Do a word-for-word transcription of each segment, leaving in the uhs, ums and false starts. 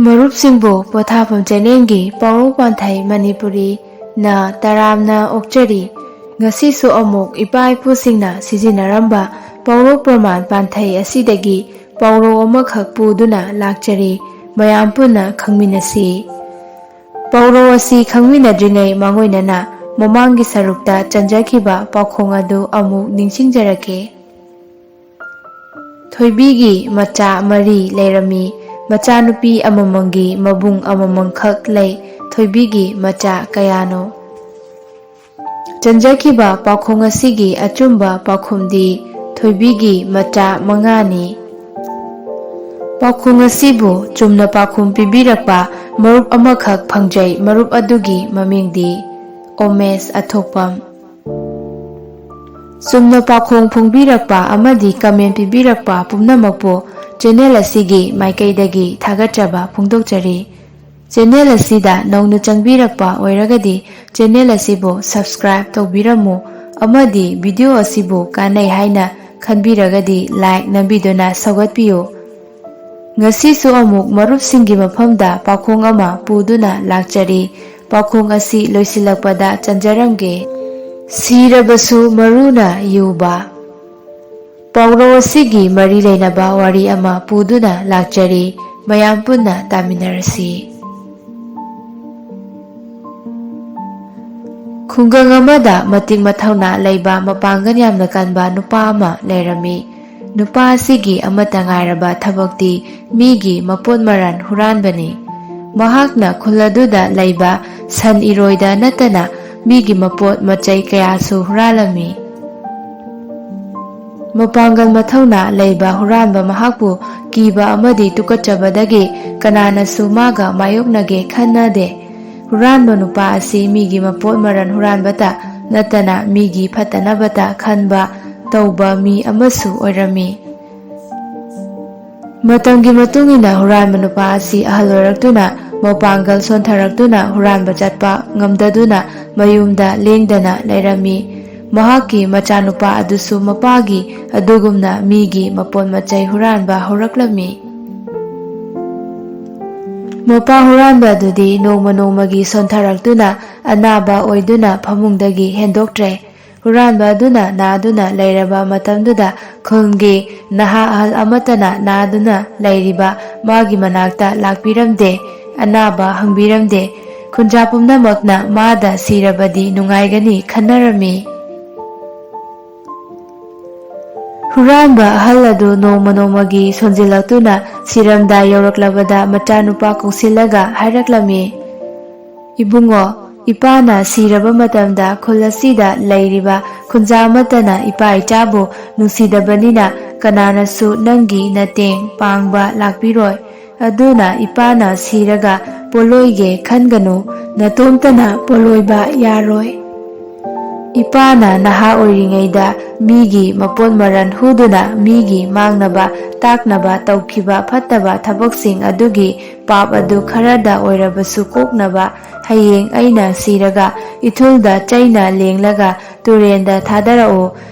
ꯃꯔꯨꯞꯁꯤꯡꯕꯨ ꯄꯣꯊꯥꯐꯝ ꯆꯦꯅꯦꯜꯒꯤ ꯄꯥꯎꯔꯧ ꯄꯥꯟꯊꯩ ꯃꯅꯤꯄꯨꯔꯤꯅ ꯇꯔꯥꯝꯅ ꯑꯣꯛꯆꯔꯤ꯫ ꯉꯁꯤꯁꯨ ꯑꯃꯨꯛ ꯏꯄꯥ ꯏꯄꯨꯁꯤꯡꯅ ꯁꯤꯖꯤꯟꯅꯔꯝꯕ ꯄꯥꯎꯔꯧ ꯄ꯭ꯔꯃꯥꯟ ꯄꯥꯟꯊꯩ ꯑꯁꯤꯗꯒꯤ ꯄꯥꯎꯔꯧ ꯑꯃꯈꯛ ꯄꯨꯗꯨꯅ ꯂꯥꯛꯆꯔꯤ꯫ ꯃꯌꯥꯝ ꯄꯨꯟꯅ ꯈꯪꯃꯤꯟꯅꯁꯤ꯫ ꯄꯥꯎꯔꯧ ꯑꯁꯤ ꯈꯪꯃꯤꯟꯅꯗ꯭ꯔꯤꯉꯩ ꯃꯥꯡꯑꯣꯏꯅꯅ ꯃꯃꯥꯡꯒꯤ ꯁꯔꯨꯛꯇ ꯆꯟꯖꯈꯤꯕ ꯄꯥꯎꯈꯣꯡ ꯑꯗꯨ ꯑꯃꯨꯛ ꯅꯤꯡꯁꯤꯡꯖꯔꯛꯀꯦ꯫ ꯊꯣꯏꯕꯤꯒꯤ ꯃꯆꯥ ꯃꯔꯤ ꯂꯩꯔꯝꯃꯤ꯫ ꯃꯆꯥꯅꯨꯄꯤ ꯑꯃꯃꯝꯒꯤ ꯃꯕꯨꯡ ꯑꯃꯃꯝꯈꯛ ꯂꯩ꯫ ꯊꯣꯏꯕꯤꯒꯤ ꯃꯆꯥ ꯀꯌꯥꯅꯣ? ꯆꯟꯖꯈꯤꯕ ꯄꯥꯎꯈꯣꯡ ꯑꯁꯤꯒꯤ ꯑꯆꯨꯝꯕ ꯄꯥꯎꯈꯨꯝꯗꯤ ꯊꯣꯏꯕꯤꯒꯤ ꯃꯆꯥ ꯃꯉꯥꯅꯤ꯫ ꯄꯥꯎꯈꯣꯡ ꯑꯁꯤꯕꯨ ꯆꯨꯝꯅ ꯄꯥꯎꯈꯨꯝ ꯄꯤꯕꯤꯔꯛꯄ ꯃꯔꯨꯞ ꯑꯃꯈꯛ ꯐꯪꯖꯩ꯫ ꯃꯔꯨꯞ ꯑꯗꯨꯒꯤ ꯃꯃꯤꯡꯗꯤ ꯑꯣꯃꯦꯁ ꯑꯊꯣꯛꯄꯝ꯫ ꯆꯨꯝꯅ ꯄꯥꯎꯈꯣꯡ ꯐꯣꯡꯕꯤꯔꯛꯄ ꯑꯃꯗꯤ ꯀꯃꯦꯟ ꯄꯤꯕꯤꯔꯛꯄ ꯄꯨꯝꯅꯃꯛꯄꯨ ꯆꯦꯅꯦꯜ ꯑꯁꯤꯒꯤ ꯃꯥꯏꯀꯩꯗꯒꯤ ꯊꯥꯒꯠꯆꯕ ꯐꯣꯡꯗꯣꯛꯆꯔꯤ꯫ ꯆꯦꯅꯦꯜ ꯑꯁꯤꯗ ꯅꯧꯅ ꯆꯪꯕꯤꯔꯛꯄ ꯑꯣꯏꯔꯒꯗꯤ ꯆꯦꯅꯦꯜ ꯑꯁꯤꯕꯨ ꯁꯕꯁꯀ꯭ꯔꯥꯏꯕ ꯇꯧꯕꯤꯔꯝꯃꯨ ꯑꯃꯗꯤ ꯚꯤꯗꯤꯑꯣ ꯑꯁꯤꯕꯨ ꯀꯥꯟꯅꯩ ꯍꯥꯏꯅ ꯈꯟꯕꯤꯔꯒꯗꯤ ꯂꯥꯏꯛ ꯅꯝꯕꯤꯗꯨꯅ ꯁꯧꯒꯠꯄꯤꯌꯨ꯫ ꯉꯁꯤꯁꯨ ꯑꯃꯨꯛ ꯃꯔꯨꯞꯁꯤꯡꯒꯤ ꯃꯐꯝꯗ ꯄꯥꯎꯈꯣꯡ ꯑꯃ ꯄꯨꯗꯨꯅ ꯂꯥꯛꯆꯔꯤ꯫ ꯄꯥꯎꯈꯣꯡ ꯑꯁꯤ ꯂꯣꯏꯁꯤꯜꯂꯛꯄꯗ ꯆꯟꯖꯔꯝꯒꯦ꯫ ꯁꯤꯔꯕꯁꯨ ꯃꯔꯨꯅ ꯌꯨꯕ꯫ ꯄꯥꯎꯔꯧ ꯑꯁꯤꯒꯤ ꯃꯔꯤ ꯂꯩꯅꯕ ꯋꯥꯔꯤ ꯑꯃ ꯄꯨꯗꯨꯅ ꯂꯥꯛꯆꯔꯤ꯫ ꯃꯌꯥꯝ ꯄꯨꯟꯅ ꯇꯥꯃꯤꯟꯅꯔꯁꯤ꯫ ꯈꯨꯡꯒꯪ ꯑꯃꯗ ꯃꯇꯤꯛ ꯃꯊꯧꯅꯥ ꯂꯩꯕ, ꯃꯄꯥꯡꯒꯜ ꯌꯥꯝꯅ ꯀꯟꯕ ꯅꯨꯄꯥ ꯑꯃ ꯂꯩꯔꯝꯃꯤ꯫ ꯅꯨꯄꯥ ꯑꯁꯤꯒꯤ ꯑꯃꯠꯇ ꯉꯥꯏꯔꯕ ꯊꯕꯛꯇꯤ ꯃꯤꯒꯤ ꯃꯄꯣꯠ ꯃꯔꯜ ꯍꯨꯔꯥꯟꯕꯅꯤ꯫ ꯃꯍꯥꯛꯅ ꯈꯨꯜ ꯑꯗꯨꯗ ꯂꯩꯕ ꯁꯟ ꯏꯔꯣꯏꯗ ꯅꯠꯇꯅ ꯃꯤꯒꯤ ꯃꯄꯣꯠ ꯃꯆꯩ ꯀꯌꯥꯁꯨ ꯍꯨꯔꯥꯜꯂꯝꯃꯤ꯫ ꯃꯄꯥꯡꯒꯜ ꯃꯊꯧꯅꯥ ꯂꯩꯕ ꯍꯨꯔꯥꯟꯕ ꯃꯍꯥꯛꯄꯨ ꯀꯤꯕ ꯑꯃꯗꯤ ꯇꯨꯀꯠꯆꯕꯗꯒꯤ ꯀꯅꯥꯅꯁꯨ ꯃꯥꯒ ꯃꯥꯌꯣꯛꯅꯒꯦ ꯈꯟꯅꯗꯦ꯫ ꯍꯨꯔꯥꯟꯕ ꯅꯨꯄꯥ ꯑꯁꯤ ꯃꯤꯒꯤ ꯃꯄꯣꯠ ꯃꯔꯜ ꯍꯨꯔꯥꯟꯕꯇ ꯅꯠꯇꯅ ꯃꯤꯒꯤ ꯐꯠꯇꯅꯕꯇ ꯈꯟꯕ ꯇꯧꯕ ꯃꯤ ꯑꯃꯁꯨ ꯑꯣꯏꯔꯝꯃꯤ꯫ ꯃꯇꯝꯒꯤ ꯃꯇꯨꯡ ꯏꯟꯅ ꯍꯨꯔꯥꯟꯕ ꯅꯨꯄꯥ ꯑꯁꯤ ꯑꯍꯜ ꯑꯣꯏꯔꯛꯇꯨꯅ, ꯃꯄꯥꯡꯒꯜ ꯁꯣꯟꯊꯔꯛꯇꯨꯅ, ꯍꯨꯔꯥꯟꯕ ꯆꯠꯄ ꯉꯝꯗꯗꯨꯅ ꯃꯌꯨꯝꯗ ꯂꯦꯡꯗꯅ ꯂꯩꯔꯝꯃꯤ꯫ ꯃꯍꯥꯛꯀꯤ ꯃꯆꯥꯅꯨꯄꯥ ꯑꯗꯨꯁꯨ ꯃꯄꯥꯒꯤ ꯑꯗꯨꯒꯨꯝꯅ ꯃꯤꯒꯤ ꯃꯄꯣꯠ ꯃꯆꯩ ꯍꯨꯔꯥꯟꯕ ꯍꯧꯔꯛꯂꯝꯃꯤ꯫ ꯃꯄꯥ ꯍꯨꯔꯥꯟꯕ ꯑꯗꯨꯗꯤ ꯅꯣꯡꯃ ꯅꯣꯡꯃꯒꯤ ꯁꯣꯟꯊꯔꯛꯇꯨꯅ ꯑꯅꯥꯕ ꯑꯣꯏꯗꯨꯅ ꯐꯃꯨꯡꯗꯒꯤ ꯍꯦꯟꯗꯣꯛꯇ꯭ꯔꯦ꯫ ꯍꯨꯔꯥꯟꯕ ꯑꯗꯨꯅ ꯅꯥꯗꯨꯅ ꯂꯩꯔꯕ ꯃꯇꯝꯗꯨꯗ ꯈꯨꯜꯒꯤ ꯅꯍꯥ ꯑꯍꯜ ꯑꯃꯠꯇꯅ ꯅꯥꯗꯨꯅ ꯂꯩꯔꯤꯕ ꯃꯥꯒꯤ ꯃꯅꯥꯛꯇ ꯂꯥꯛꯄꯤꯔꯝꯗꯦ, ꯑꯅꯥꯕ ꯍꯪꯕꯤꯔꯝꯗꯦ꯫ ꯈꯨꯟꯖꯥ ꯄꯨꯝꯅꯃꯛꯅ ꯃꯥꯗ ꯁꯤꯔꯕꯗꯤ ꯅꯨꯡꯉꯥꯏꯒꯅꯤ ꯈꯟꯅꯔꯝꯃꯤ꯫ ꯍꯨꯔꯥꯟꯕ ꯑꯍꯜ ꯑꯗꯨ ꯅꯣꯡꯃ ꯅꯣꯡꯃꯒꯤ ꯁꯣꯟꯖꯤꯜꯂꯛꯇꯨꯅ ꯁꯤꯔꯝꯗꯥꯏ ꯌꯧꯔꯛꯂꯕꯗ ꯃꯆꯥꯅꯨꯄꯥ ꯀꯧꯁꯤꯜꯂꯒ ꯍꯥꯏꯔꯛꯂꯝꯃꯤ, "ꯏꯕꯨꯡꯉꯣ, ꯏꯄꯥꯅ ꯁꯤꯔꯕ ꯃꯇꯝꯗ ꯈꯨꯜ ꯑꯁꯤꯗ ꯂꯩꯔꯤꯕ ꯈꯨꯟꯖꯥ ꯑꯃꯠꯇꯅ ꯏꯄꯥ ꯏꯆꯥꯕꯨ ꯅꯨꯡꯁꯤꯗꯕꯅꯤꯅ ꯀꯅꯥꯅꯁꯨ ꯅꯪꯒꯤ ꯅꯇꯦꯡ ꯄꯥꯡꯕ ꯂꯥꯛꯄꯤꯔꯣꯏ꯫ ꯑꯗꯨꯅ ꯏꯄꯥꯅ ꯁꯤꯔꯒ ꯄꯣꯂꯣꯏꯒꯦ ꯈꯟꯒꯅꯨ, ꯅꯇꯣꯝꯇꯅ ꯄꯣꯂꯣꯏꯕ ꯌꯥꯔꯣꯏ꯫ ꯏꯄꯥꯅ ꯅꯍꯥ ꯑꯣꯏꯔꯤꯉꯩꯗ ꯃꯤꯒꯤ ꯃꯄꯣꯠ ꯃꯔꯟ ꯍꯨꯗꯨꯅ ꯃꯤꯒꯤ ꯃꯥꯡꯅꯕ ꯇꯥꯛꯅꯕ ꯇꯧꯈꯤꯕ ꯐꯠꯇꯕ ꯊꯕꯛꯁꯤꯡ ꯑꯗꯨꯒꯤ ꯄꯥꯞ ꯑꯗꯨ ꯈꯔꯗ ꯑꯣꯏꯔꯕꯁꯨ ꯀꯣꯛꯅꯕ ꯍꯌꯦꯡ ꯑꯩꯅ ꯁꯤꯔꯒ ꯏꯊꯨꯜꯗ ꯆꯩꯅ ꯂꯦꯡꯂꯒ ꯇꯨꯔꯦꯟꯗ ꯊꯥꯗꯔꯛꯎ꯫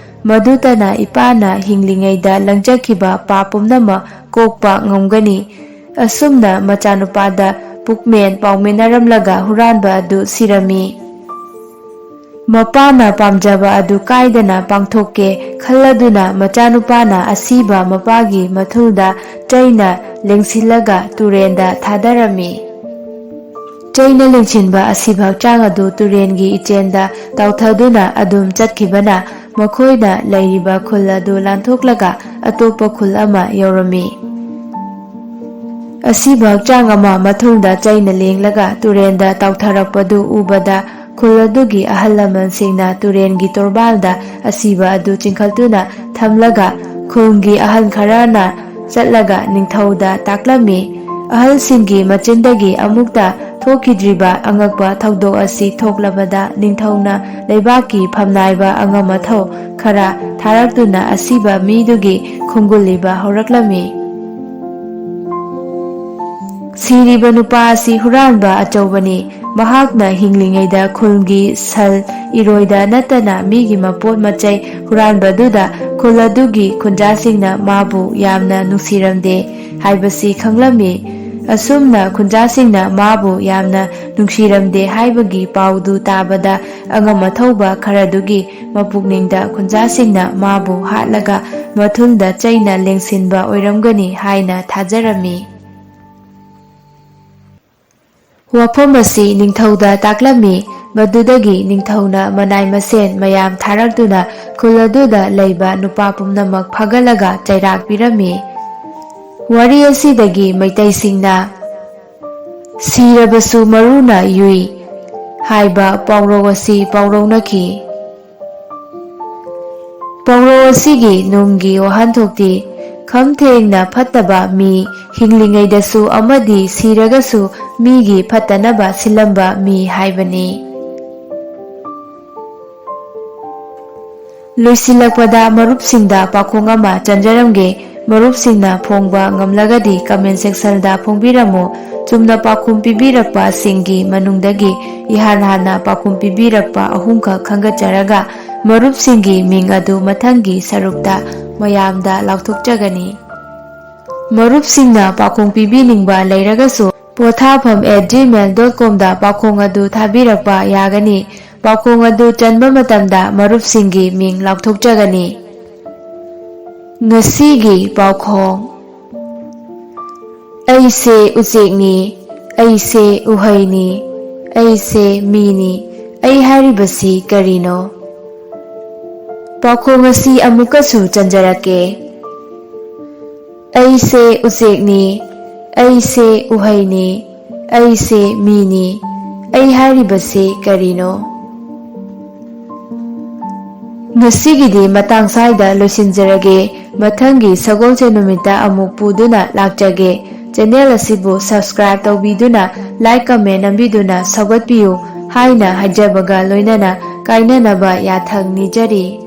ꯃꯗꯨꯇꯅ ꯏꯄꯥꯅ ꯍꯤꯡꯂꯤꯉꯩꯗ ꯂꯪꯖꯈꯤꯕ ꯄꯥꯞ ꯄꯨꯝꯅꯃꯛ ꯀꯣꯛꯄ ꯉꯝꯒꯅꯤ꯫" ꯑꯁꯨꯝꯅ ꯃꯆꯥꯅꯨꯄꯥꯗ ꯄꯨꯛꯃꯦꯟ ꯄꯥꯎꯃꯤꯟꯅꯔꯝꯂꯒ ꯍꯨꯔꯥꯟꯕ ꯑꯗꯨ ꯁꯤꯔꯝꯃꯤ꯫ ꯃꯄꯥꯅ ꯄꯥꯝꯖꯕ ꯑꯗꯨ ꯀꯥꯏꯗꯅ ꯄꯥꯡꯊꯣꯛꯀꯦ ꯈꯜꯂꯗꯨꯅ ꯃꯆꯥꯅꯨꯄꯥꯅ ꯑꯁꯤꯕ ꯃꯄꯥꯒꯤ ꯃꯊꯨꯜꯗ ꯆꯩꯅ ꯂꯦꯡꯁꯤꯜꯂꯒ ꯇꯨꯔꯦꯟꯗ ꯊꯥꯗꯔꯝꯃꯤ꯫ ꯆꯩꯅ ꯂꯦꯡꯁꯤꯟꯕ ꯑꯁꯤꯕ ꯍꯛꯆꯥꯡ ꯑꯗꯨ ꯇꯨꯔꯦꯟꯒꯤ ꯏꯆꯦꯜꯗ ꯇꯥꯎꯊꯗꯨꯅ ꯑꯗꯨꯝ ꯆꯠꯈꯤꯕꯅ ꯃꯈꯣꯏꯅ ꯂꯩꯔꯤꯕ ꯈꯨꯜ ꯑꯗꯨ ꯂꯥꯟꯊꯣꯛꯂꯒ ꯑꯇꯣꯞꯄ ꯈꯨꯜ ꯑꯃ ꯌꯧꯔꯝꯃꯤ꯫ ꯑꯁꯤꯕ ꯍꯛꯆꯥꯡ ꯑꯃ ꯃꯊꯨꯜꯗ ꯆꯩꯅ ꯂꯦꯡꯂꯒ ꯇꯨꯔꯦꯟꯗ ꯇꯥꯎꯊꯔꯛꯄꯗꯨ ꯎꯕꯗ ꯈꯨꯜ ꯑꯗꯨꯒꯤ ꯑꯍꯜ ꯂꯃꯟꯁꯤꯡꯅ ꯇꯨꯔꯦꯟꯒꯤ ꯇꯣꯔꯕꯥꯜꯗ ꯑꯁꯤꯕ ꯑꯗꯨ ꯆꯤꯡꯈꯠꯇꯨꯅ ꯊꯝꯂꯒ ꯈꯨꯜꯒꯤ ꯑꯍꯜ ꯈꯔꯅ ꯆꯠꯂꯒ ꯅꯤꯡꯊꯧꯗ ꯇꯥꯛꯂꯝꯃꯤ꯫ ꯑꯍꯜꯁꯤꯡꯒꯤ ꯃꯆꯤꯟꯗꯒꯤ ꯑꯃꯨꯛꯇ ꯊꯣꯛꯈꯤꯗ꯭ꯔꯤꯕ ꯑꯉꯛꯄ ꯊꯧꯗꯣꯛ ꯑꯁꯤ ꯊꯣꯛꯂꯕꯗ ꯅꯤꯡꯊꯧꯅ ꯂꯩꯕꯥꯛꯀꯤ ꯐꯝꯅꯥꯏꯕ ꯑꯉꯝ ꯑꯊꯧ ꯈꯔ ꯊꯥꯔꯛꯇꯨꯅ ꯑꯁꯤꯕ ꯃꯤꯗꯨꯒꯤ ꯈꯣꯡꯒꯨꯜ ꯏꯕ ꯍꯧꯔꯛꯂꯝꯃꯤ꯫ ꯁꯤꯔꯤꯕ ꯅꯨꯄꯥ ꯑꯁꯤ ꯍꯨꯔꯥꯟꯕ ꯑꯆꯧꯕꯅꯤ꯫ ꯃꯍꯥꯛꯅ ꯍꯤꯡꯂꯤꯉꯩꯗ ꯈꯨꯜꯒꯤ ꯁꯜ ꯏꯔꯣꯏꯗ ꯅꯠꯇꯅ ꯃꯤꯒꯤ ꯃꯄꯣꯠ ꯃꯆꯩ ꯍꯨꯔꯥꯟꯕꯗꯨꯗ ꯈꯨꯜ ꯑꯗꯨꯒꯤ ꯈꯨꯟꯖꯥꯁꯤꯡꯅ ꯃꯥꯕꯨ ꯌꯥꯝꯅ ꯅꯨꯡꯁꯤꯔꯝꯗꯦ ꯍꯥꯏꯕꯁꯤ ꯈꯪꯂꯝꯃꯤ꯫ ꯑꯁꯨꯝꯅ ꯈꯨꯟꯖꯥꯁꯤꯡꯅ ꯃꯥꯕꯨ ꯌꯥꯝꯅ ꯅꯨꯡꯁꯤꯔꯝꯗꯦ ꯍꯥꯏꯕꯒꯤ ꯄꯥꯎꯗꯨ ꯇꯥꯕꯗ, ꯑꯉꯝ ꯑꯊꯧꯕ ꯈꯔꯗꯨꯒꯤ ꯃꯄꯨꯛꯅꯤꯡꯗ ꯈꯨꯟꯖꯥꯁꯤꯡꯅ ꯃꯥꯕꯨ ꯍꯥꯠꯂꯒ ꯃꯊꯨꯟꯗ ꯆꯩꯅ ꯂꯦꯡꯁꯤꯟꯕ ꯑꯣꯏꯔꯝꯒꯅꯤ ꯍꯥꯏꯅ ꯊꯥꯖꯔꯝꯃꯤ꯫ ꯋꯥꯐꯝ ꯑꯁꯤ ꯅꯤꯡꯊꯧꯗ ꯇꯥꯛꯂꯝꯃꯤ꯫ ꯃꯗꯨꯗꯒꯤ ꯅꯤꯡꯊꯧꯅ ꯃꯅꯥꯏ ꯃꯁꯦꯟ ꯃꯌꯥꯝ ꯊꯥꯔꯛꯇꯨꯅ ꯈꯨꯜ ꯑꯗꯨꯗ ꯂꯩꯕ ꯅꯨꯄꯥ ꯄꯨꯝꯅꯃꯛ ꯐꯥꯒꯠꯂꯒ ꯆꯩꯔꯥꯛ ꯄꯤꯔꯝꯃꯤ꯫ ꯋꯥꯔꯤ ꯑꯁꯤꯗꯒꯤ ꯃꯩꯇꯩꯁꯤꯡꯅ "ꯁꯤꯔꯕꯁꯨ ꯃꯔꯨꯅ ꯌꯨꯏ" ꯍꯥꯏꯕ ꯄꯥꯎꯔꯧ ꯑꯁꯤ ꯄꯥꯎꯔꯧꯅꯈꯤ꯫ ꯄꯥꯎꯔꯧ ꯑꯁꯤꯒꯤ ꯅꯨꯡꯒꯤ ꯋꯥꯍꯟꯊꯣꯛꯇꯤ, ꯈꯝ ꯊꯦꯡꯅ ꯐꯠꯇꯕ ꯃꯤ, ꯍꯤꯡꯂꯤꯉꯩꯗꯁꯨ ꯑꯃꯗꯤ ꯁꯤꯔꯒꯁꯨ ꯃꯤꯒꯤ ꯐꯠꯇꯅꯕ ꯁꯤꯜꯂꯝꯕ ꯃꯤ ꯍꯥꯏꯕꯅꯤ꯫ ꯂꯣꯏꯁꯤꯜꯂꯛꯄꯗ ꯃꯔꯨꯞꯁꯤꯡꯗ ꯄꯥꯎꯈꯣꯡ ꯑꯃ ꯆꯟꯖꯔꯝꯒꯦ꯫ ꯃꯔꯨꯞꯁꯤꯡꯅ ꯐꯣꯡꯕ ꯉꯝꯂꯒꯗꯤ comment section ꯗ ꯐꯣꯡꯕꯤꯔꯝꯃꯨ꯫ ꯆꯨꯝꯅ ꯄꯥꯎꯈꯨꯝ ꯄꯤꯕꯤꯔꯛꯄꯁꯤꯡꯒꯤ ꯃꯅꯨꯡꯗꯒꯤ ꯏꯍꯥꯟ ꯍꯥꯟꯅ ꯄꯥꯎꯈꯨꯝ ꯄꯤꯕꯤꯔꯛꯄ ꯑꯍꯨꯝꯈꯛ ꯈꯟꯒꯠꯆꯔꯒ ꯃꯔꯨꯞꯁꯤꯡꯒꯤ ꯃꯤꯡ ꯑꯗꯨ ꯃꯊꯪꯒꯤ ꯁꯔꯨꯛꯇ ꯃꯌꯥꯝꯗ ꯂꯥꯎꯊꯣꯛꯆꯒꯅꯤ꯫ ꯃꯔꯨꯞꯁꯤꯡꯅ ꯄꯥꯎꯈꯨꯝ ꯄꯤꯕꯤꯅꯤꯡꯕ ꯂꯩꯔꯒꯁꯨ, ꯄꯣꯊꯥꯐꯝ at gmail dot com ꯗ ꯄꯥꯎꯈꯣꯡ ꯑꯗꯨ ꯊꯥꯕꯤꯔꯛꯄ ꯌꯥꯒꯅꯤ꯫ ꯄꯥꯎꯈꯣꯡ ꯑꯗꯨ ꯆꯟꯕ ꯃꯇꯝꯗ ꯃꯔꯨꯞꯁꯤꯡꯒꯤ ꯃꯤꯡ ꯂꯥꯎꯊꯣꯛꯆꯒꯅꯤ꯫ ꯉꯁꯤꯒꯤ ꯄꯥꯎꯈꯣꯡ: "ꯑꯩꯁꯦ ꯎꯆꯦꯛꯅꯤ, ꯑꯩꯁꯦ ꯎꯍꯩꯅꯤ, ꯑꯩꯁꯦ ꯃꯤꯅꯤ, ꯑꯩ ꯍꯥꯏꯔꯤꯕꯁꯤ ꯀꯔꯤꯅꯣ?" ꯄꯥꯎꯈꯣꯡ ꯑꯁꯤ ꯑꯃꯨꯛꯀꯁꯨ ꯆꯟꯖꯔꯛꯀꯦ꯫ "ꯑꯩꯁꯦ ꯎꯆꯦꯛꯅꯤ, ꯑꯩꯁꯦ ꯎꯍꯩꯅꯤ, ꯑꯩꯁꯦ ꯃꯤꯅꯤ, ꯑꯩ ꯍꯥꯏꯔꯤꯕꯁꯤ ꯀꯔꯤꯅꯣ?" ꯉꯁꯤꯒꯤꯗꯤ ꯃꯇꯥꯡ ꯁ꯭ꯋꯥꯏꯗ ꯂꯣꯏꯁꯤꯟꯖꯔꯒꯦ꯫ ꯃꯊꯪꯒꯤ ꯁꯒꯣꯜꯁꯦꯟ ꯅꯨꯃꯤꯠꯇ ꯑꯃꯨꯛ ꯄꯨꯗꯨꯅ ꯂꯥꯛꯆꯒꯦ꯫ Channel ꯑꯁꯤꯕꯨ subscribe ꯇꯧꯕꯤꯗꯨꯅ, like, comment ꯅꯝꯕꯤꯗꯨꯅ ꯁꯧꯒꯠꯄꯤꯌꯨ ꯍꯥꯏꯅ ꯍꯥꯏꯖꯕꯒ ꯂꯣꯏꯅꯅ ꯀꯥꯏꯅꯅꯕ ꯌꯥꯊꯪ ꯅꯤꯖꯔꯤ꯫